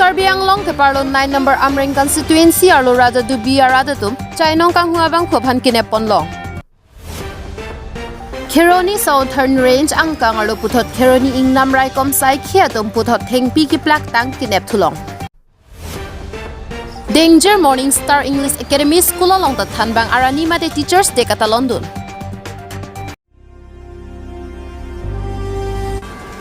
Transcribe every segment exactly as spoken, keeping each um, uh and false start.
Karbi Anglong keparlo nine number Amreng constituency arlo Raja Dubi arat atum chainong kanghu abangphu aphan kenep ponlong. Kheroni Southern Range angkang arlo puthot Kheroni Ingnam Raikom Saikhi atum puthot thengpi kiplak tang kenep thulong. Danger Morning Star English Academy School along ta thanbang arni mate Teachers Day katalondun.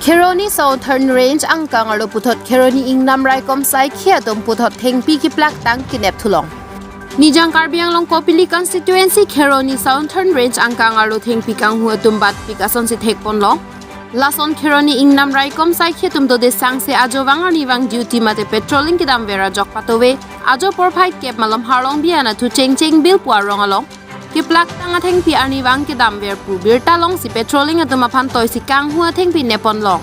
Kheroni Southern Range angkang arlo puthot Kheroni Ingnam Raikom Saikhi atum puthot thengpi kiplak tang kenep thulong. Nijang Karbi Anglong Kopili constituency Kheroni Southern Range angkang arlo thengpi kanghu atum batpik asonsi thek ponlong. Lason Kheroni Ingnam Raikom Saikhi atum dode sangse ajo vang arni vang duty mate patrolling kedamver ajok patove ajo porphai kep malom Harlongbi anatthu Chengcheng Bill pu arong along kiplak tang athengpi arni vang kedamver pu birta longsi patrolling atum aphan toisi kanghu athengpi nep ponlong.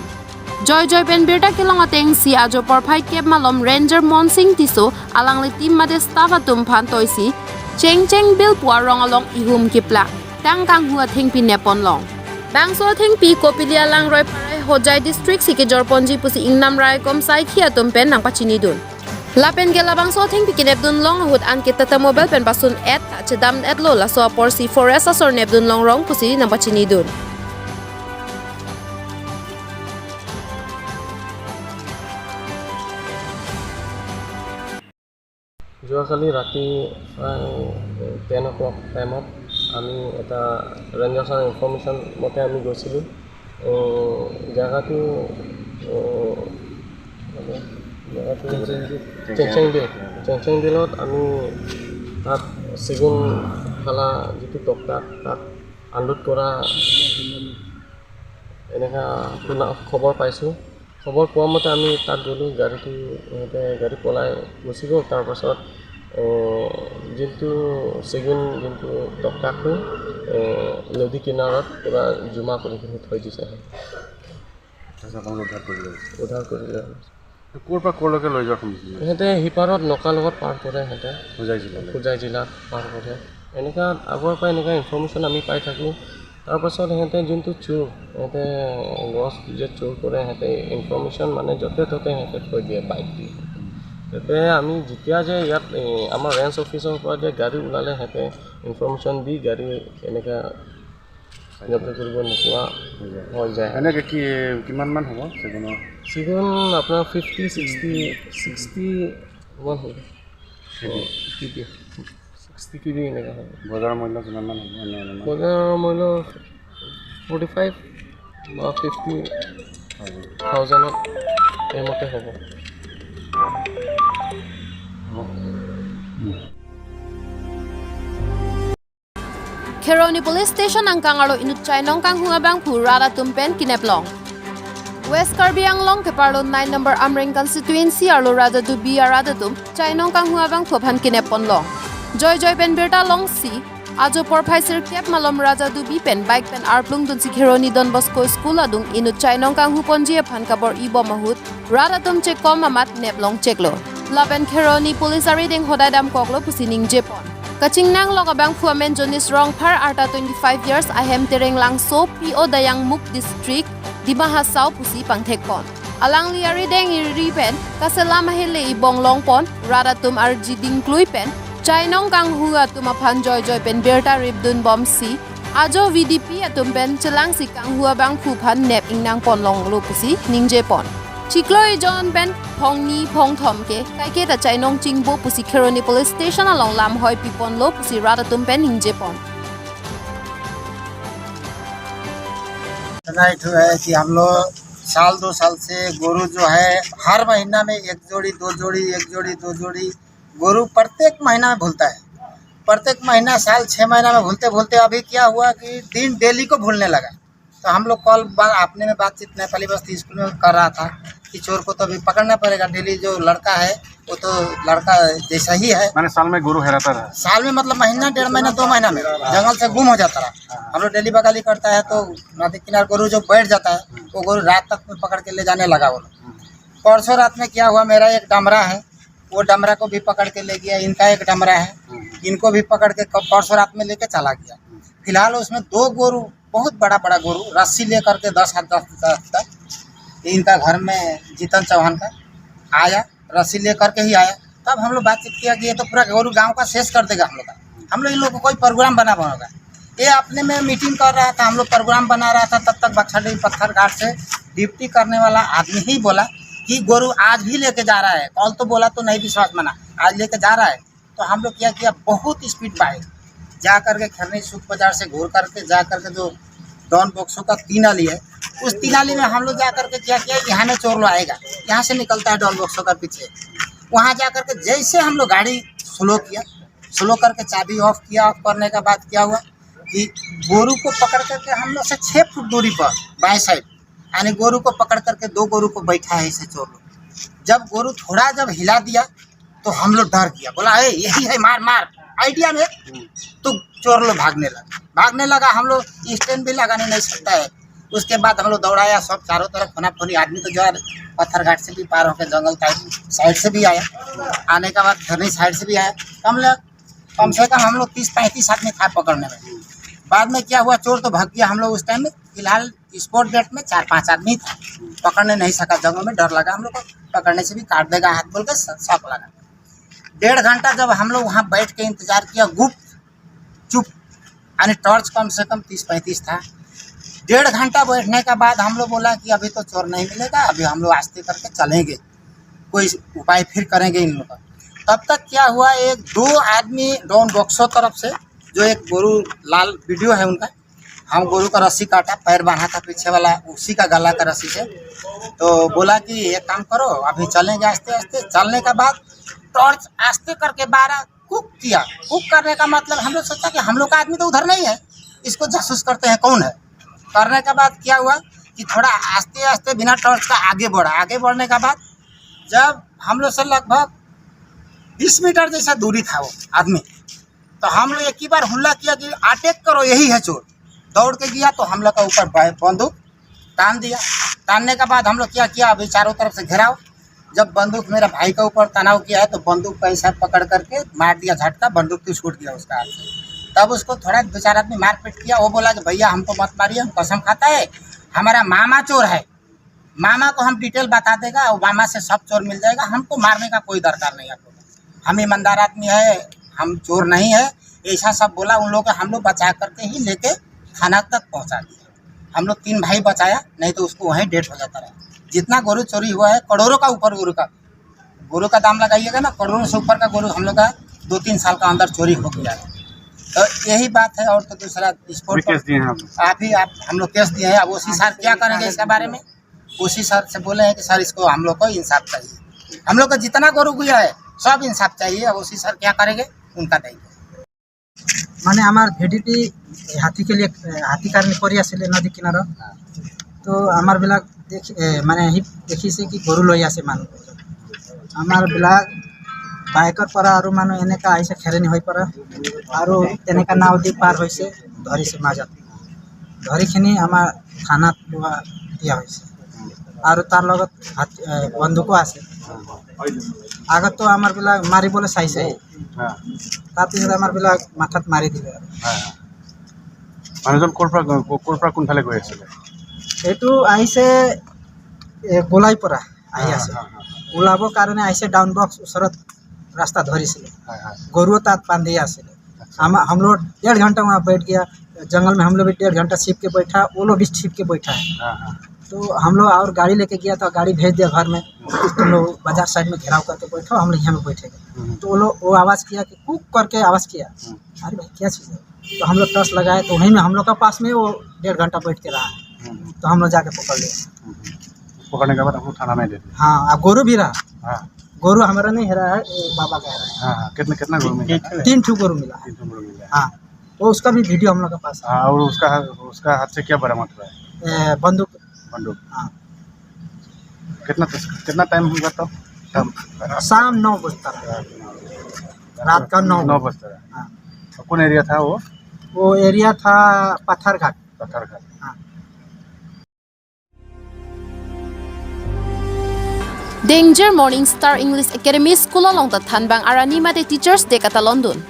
Joijoi pen birta kelong atengsi ajo porphai kep malom Ranger Monsing Tisso alangli team mate staff atum aphan toisi Chengcheng Bill pu arong along ihum kiplak tang kanghu athengpi nep ponlong. Bangso athengpi Kopili alangroi parai Hojai district si kejor ponji pusi Ingnam Raikom Saikhi atum pen nangpachinidun. Lapen ke labangso athengpi kenepdun long ahut anke Tata Mobile pen pasun et ta chedam etlo, laso aporsi forest asor nepdun longrong pusi nangpachinidun. যোৱাকালি ৰাতি প্ৰায় টেন অ' ক্লক টাইমত আমি এটা ৰেঞ্জাৰ্ছৰ ইনফৰ্মেশ্যন মতে আমি গৈছিলোঁ। এ, জেগাটো, এ, মানে, জেগাটো চেংচেং বিল। চেংচেং বিলত আমি তাত চেগুন ফালা যিটো তক্তা, তাত আনলোড কৰা এনেকা শুনা, খবৰ পাইছোঁ। খবৰ পোৱা মতে আমি তাত গ'লোঁ, গাড়ীটো সিহঁতে গাড়ী পলাই গুচি গ'ল। তাৰপাছত, এ, যোনটো চেগুন, যোনটো তক্তাটো, এ, নদী কিনাৰত কিবা জমা কৰি কিনে থৈ দিছে। তাৰপিছত আপোনালোকে উদ্ধাৰ কৰিলে? উদ্ধাৰ কৰিলে। ক'ৰ পৰা ক'লৈকে লৈ যোৱাৰ সম্ভাৱনা? সিহঁতে সিপাৰত নকা লগত পাৰ কৰে, সিহঁতে হোজাই জিলালৈ। হোজাই জিলাত পাৰ কৰে। এনেকা আগৰ পৰা এনেকা ইনফৰ্মেশ্যন আমি পাই থাকোঁ। তাৰপাছত সিহঁতে যোনটো চোৰ, সিহঁতে গছ যে চোৰ কৰে, সিহঁতে ইনফৰ্মেশ্যন মানে য'তে ত'তে সিহঁতে থৈ দিয়ে বাইক দি। সিহঁতে আমি যেতিয়া যে ইয়াত, এ, আমাৰ ৰেঞ্জ অফিচৰ পৰা যে গাড়ী ওলালে, সিহঁতে ইনফৰ্মেশ্যন দি গাড়ী এনেকা জব্দ কৰিব নোপোৱা হৈ যায়। হৈ যায়। এনেকে কি, কিমান মান হ'ব চেগুনৰ? চেগুন আপোনাৰ ফিফটি, ছিক্সটি, ছিক্সটি মান হ'ব। কেবি? কেবি। ছিক্সটি কেবি এনেকা হ'ব। বজাৰ মূল্য কিমান মান হ'ব এনে অনুমান? বজাৰ মূল্য ফৰ্টি ফাইভ বা ফিফটি থাউজেণ্ডত এইমতে হ'ব। Kheroni Police Station angkang arlo inut chainong kanghu abangphu rat atum pen kenep long. West Karbi Anglong keparlo nine number Amreng constituency arlo Raja Dubi arat atum chainong kanghu abangphu aphan kenep ponlong. Joijoi pen birta longsi ajo porphai sirkep malom Raja Dubi pen bike pen arplung dunsi Kheroni Don Bosco School adung inut chainong kanghu ponji aphan kabor-i bom ahut rat atum chekom amat nep long cheklo. Lapen Kheroni Police arideng hodai damkoklo pusi ningje pon. Kachingnanglok abangphu amen Jonis Rongphar, arta twenty-five years, ahem Tereng Langso, P O Dayangmukh District, Dima Hasao pusi pangthek pon. Alangli arideng iri pen kaselam ahele ibong long pon, rat atum arji dingklui pen chainong kanghu atum aphan joijoi pen birta ripdun bomsi ajo V D P atum pen chelangsi kanghu abangphu aphan nep ingnang ponlonglo pusi ningje pon. Chiklo ejon pen phongni phongthom ke kaiketa chainong chingbo pusi Kheroni Police Station along lamhoi piponlo pusi rat atum pen ningje pon. इतना एक ठो है कि हम लोग साल दो साल से गोरू जो है, हर महीना में एक जोड़ी, दो जोड़ी, एक जोड़ी, दो जोड़ी गोरू प्रत्येक महीना में भूलता है। प्रत्येक महीना, साल छः महीना में भूलते भूलते अभी क्या हुआ कि दिन डेली को भूलने लगा। तो हम लोग कल बा-, अपने में बातचीत नेपाली बस्ती स्कूल में कर रहा था कि चोर को तो अभी पकड़ना पड़ेगा, डेली जो लड़का है वो तो लड़का जैसा ही है। माने साल में गोरू हेराता रहा? साल में मतलब महीना, डेढ़ महीना, दो महीना में जंगल से गुम हो जाता रहा। हाँ। हम लोग डेली बगाली करता है तो नदी किनारे गोरू जो बैठ जाता है, हम्म। वो गोरू रात तक में पकड़ के ले जाने लगा वो लोग। हम्म। परसों रात में क्या हुआ, मेरा एक डमरा है, वो डमरा को भी पकड़ के ले गया, इनका एक डमरा है, हम्म। इनको भी पकड़ के क-, परसों रात में लेके चला गया। हम्म। फिलहाल उसमें दो गोरू, बहुत बड़ा बड़ा गोरू, रस्सी लेकर के दस हाथ, दस, दस तक इनका घर में जीतन चौहान का आया, रस्सी लेकर के ही आया। तब हम लोग बातचीत किया कि ये तो पूरा गोरू गांव का शेष कर देगा हम लोग का, हम लोग इन लोग को कोई प्रोग्राम बना बनाएगा। ये अपने में मीटिंग कर रहा था, हम लोग प्रोग्राम बना रहा था, तब तक बक्साडीह पत्थर घाट से ड्यूटी करने वाला आदमी ही बोला कि गोरू आज भी लेके जा रहा है। कल तो बोला तो नहीं विश्वास माना, आज लेके जा रहा है। तो हम लोग क्या किया, बहुत स्पीड बाइक जा करके खैरनी शुक बाजार से घूर करके जा करके जो डॉन बॉस्को का तीन आली है, उस तीन आली में हम लोग जा करके क्या किया, यहाँ में चोर लो आएगा, यहाँ से निकलता है डॉन बॉस्को का पीछे। वहाँ जा करके जैसे हम लोग गाड़ी स्लो किया, स्लो करके चाबी ऑफ किया। ऑफ करने के बाद क्या हुआ कि गोरू को पकड़ करके हम लोग से छः फुट दूरी पर बाएं साइड, यानी गोरू को पकड़ करके दो गोरू को बैठा है ऐसे चोर लोग। जब गोरू थोड़ा जब हिला दिया तो हम लोग डर गया, बोला, "ए, यही है, मार मार।" आइडिया में तो चोर लोग भागने लगा, भागने लगा। हम लोग स्टैंड भी लगाने नहीं सकता है। उसके बाद हम लोग दौड़ाया सब चारों तरफ, फोना फोनी। आदमी तो जो है पत्थर घाट से भी पार होकर जंगल साइड से भी आया, आने के बाद खैरनी साइड से भी आया। कम ले कम से कम हम लोग तीस पैंतीस आदमी था पकड़ने में। बाद में क्या हुआ, चोर तो भाग गया। हम लोग उस टाइम में फिलहाल स्पॉट डेट में चार पांच आदमी था, पकड़ने नहीं सका, जंगल में डर लगा हम लोग को, पकड़ने से भी काट देगा हाथ बोल के स-, शक लगा। डेढ़ घंटा जब हम लोग वहाँ बैठ के इंतजार किया, गुप्त चुप, यानी टॉर्च कम से कम तीस पैंतीस था। डेढ़ घंटा बैठने के बाद हम लोग बोला कि अभी तो चोर नहीं मिलेगा, अभी हम लोग आस्ते करके चलेंगे, कोई उपाय फिर करेंगे इन लोग का। तब तक क्या हुआ, एक दो आदमी डॉन बॉस्को तरफ से, जो एक गोरू लाल वीडियो है उनका, हम गोरू का रस्सी काटा, पैर बांधा था पीछे वाला, उसी का गला का रस्सी से। तो बोला कि एक काम करो, अभी चलेंगे आस्ते आस्ते। चलने के बाद टॉर्च आस्ते करके बारह कुक किया। कुक करने का मतलब हम लोग सोचा कि हम लोग का आदमी तो उधर नहीं है, इसको जासूस करते हैं, कौन है। करने के बाद क्या हुआ कि थोड़ा आस्ते आस्ते बिना टॉर्च का आगे बढ़ा। आगे बढ़ने के बाद जब हम लोग से लगभग बीस मीटर जैसा दूरी था वो आदमी, तो हम लोग एक ही बार हुल्ला किया कि अटैक करो, यही है चोर। दौड़ के गया तो हम लोग का ऊपर बै-, बंदूक तान दिया। तानने के बाद हम लोग क्या किया, अभी चारों तरफ से घेराव। जब बंदूक मेरा भाई के ऊपर तनाव किया है तो बंदूक का ऐसा पकड़ करके मार दिया झटका, बंदूक तो छूट गया उसका हाथ से। तब उसको थोड़ा दो चार आदमी मारपीट किया, वो बोला कि भैया हमको मत मारिए, हम कसम खाता है, हमारा मामा चोर है, मामा को हम डिटेल बता देगा और मामा से सब चोर मिल जाएगा, हमको मारने का कोई दरकार नहीं आप लोग, हम ईमानदार आदमी है, हम चोर नहीं है, ऐसा सब बोला। उन लोगों को हम लोग बचा करके ही लेके थाना तक पहुंचा दिया। हम लोग तीन भाई बचाया, नहीं तो उसको वहीं डेड हो जाता रहा। जितना गोरू चोरी हुआ है, करोड़ों का ऊपर गोरू का, गोरू का दाम लगाइएगा ना, करोड़ों से ऊपर का गोरू हम लोग का दो तीन साल का अंदर चोरी हो गया है। तो यही बात है, और तो दूसरा अभी स्पोर्ट केस दिए हैं आप लोग? अभी आप, हम लोग केस दिए हैं। अब ओसी सर क्या करेंगे इसके बारे में? ओसी सर से बोले हैं कि सर, इसको हम लोग को इंसाफ चाहिए, हम लोग का जितना गोरू गया है सब इंसाफ चाहिए। अब ओसी सर क्या करेंगे, उनका दायित्व। মানে আমাৰ ভি ডি পি হাতী কেলে, এ, হাতী কাৰণে কৰি আছিলে নদী কিনাৰত। তো আমাৰবিলাক দেখি, এ, মানে সি দেখিছে কি গৰু লৈ আছে মানুহ। আমাৰবিলাক বাইকৰ পৰা আৰু মানুহ এনেকা আহিছে খেৰণি হৈ পৰা, আৰু তেনেকা নাও দি পাৰ হৈছে, ধৰিছে মাজত। ধৰিখিনি আমাৰ থানাত লোৱা দিয়া হৈছে। আৰু তাৰ লগত হাত-, এ, বন্দুকো আছে। আগততো আমাৰবিলাক মাৰিবলৈ চাইছে। হা। তাৰপিছত আমাৰবিলাক মাথাত মাৰি দিলে আৰু। হা, হা। মানুহজন ক'ৰ পৰা, ক'ৰ পৰা কোনফালে গৈ আছিলে? এইটো আহিছে, এ, গোলাই পৰা আহি হা, আছে। হা, হা। ওলাবৰ কাৰণে আহিছে, ডাউন বক্স ওচৰত ৰাস্তা ধৰিছিলে। হয়, হয়। গৰুও তাত বান্ধি আছিলে। আচ্ছা। हम, हम लोग डेढ़ घंटा वहाँ बैठ गया, जंगल में हम लोग भी डेढ़ घंटा छिप के बैठा, वो लोग भी छिप के बैठा है। हाँ, हाँ। तो हम लोग और गाड़ी लेके गया था, गाड़ी भेज दिया घर में, तुम लोग बाजार साइड में घेराव करके बैठो, हम लोग यहाँ में बैठेंगे। हम्म। तो वो लोग, वो आवाज़ किया कि कुक करके आवाज़ किया। हम्म। अरे भाई, क्या चीज़ है? तो हम लोग टॉर्च लगाए, तो वहीं में हम लोग का पास में वो डेढ़ घंटा बैठ के रहा है। हम्म। तो हम लोग जाके पकड़ लिया। हम्म। पकड़ने के बाद आपको थाना में दे दिया? हाँ, अब गोरू भी रहा। हाँ। गोरू हमारा नहीं है रहा है, ये बाबा का है रहा है। हाँ, हाँ। कितने, कितना गोरू मिला? तीन ठो गोरू मिला है। तीन ठो गोरू मिला है। हाँ, वो उसका भी वीडियो हम लोग के पास है। हाँ, और उसका, उसका हाथ से क्या बरामद हुआ है? ए, बंदूक। बंदूक। हाँ। कितना, कितना टाइम हुआ तब? तब शाम नौ बजता रहा। रात का नौ। नौ बजता रहा। हाँ। तो कौन एरिया था वो? वो एरिया था पत्थरघाट। पत्थरघाट। हाँ। Dengjir Morning Star English Academy School along ta thanbang arni mate Teachers' Day katalondun.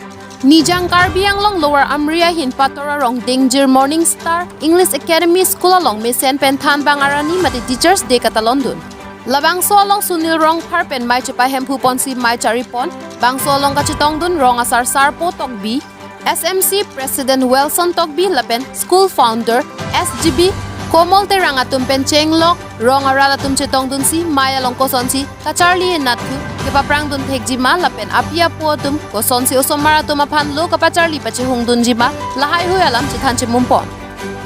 Nijang Karbi Anglong Lower Amri ahin Pator arong Dengjir Morning Star English Academy School along mesen pen thanbang arni mate Teachers' Day katalondun. Labangso along Sunil Rongphar pen mei chepahemphu ponsi mei charipon, bangso along kachetongdun rong asar Sarpo Tokbi, S M C President Wilson Tokbi lapen School Founder S G B Komol Terang atum pen chenglok rong arat atum chetongdunsi mei along kosonsi kacharli inat thu kepaprangdun thekjima lapen api apo atum kosonsi osomar atum aphan lo kapacharli pachehungdunjima lahaihui alam chethan chemumpon.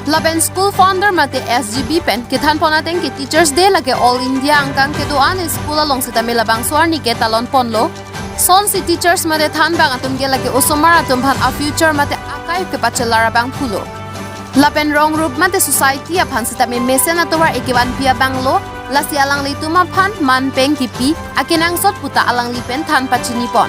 Lapen School Founder mate S G B pen kethanpon ateng ke Teachers Day lake All India angkang kedo-an school along sitame labangso arni ke talonponlo. Sonsi teachers mate thanbang atum ke lake osomar atum aphan a future mate akai kepachelar abang pulo. Lapen rong rup mate society aphan sitame mesen atovar ekevanpi abanglo, lasi alanglitum aphan manpeng kipi akenangsot puta alangli pen than pachinipon.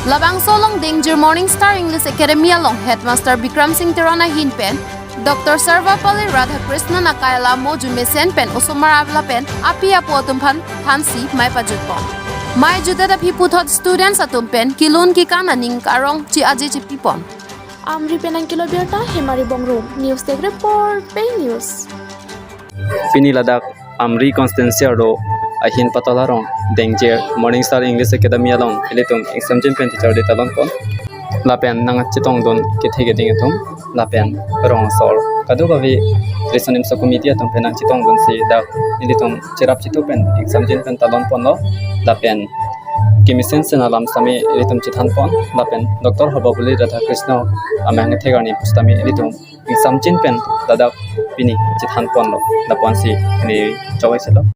Labangso along Dengjir Morning Star English Academy along Headmaster Bikram Singh Teron ahin pen Doctor Sarvepalli Radhakrishnan akai alamo jumesen pen osomar avla pen api apo atum aphan thansi mei pajutpon. Mei jutet aphi puthot students atum pen kilun kikan aning arong chi-aje chipipon. Amri pen nangkelo birta Hemari Bongrung, News Desk Report, Pei News. Pini ladak Amri constituency arlo ahin patala rong Dengjir Morning Star English Academy along ilitum ingsamjin pen Teachers Day talonpon. Lapen nangchetongdun kethe keding atum lapen rong asor kadokave riso nimso committee atum pen nangchetongdunsi dak ilitum cherap chitu pen ingsamjin pen talonponlo. Lapen kemesen sena lam sitame ilitum chethanpon lapen Doctor Sarvepalli Radhakrishnan amang thegarni pusitame ilitum ingsamjin pen ladak pini chethanponlo. Lapuansi pini chowai selo.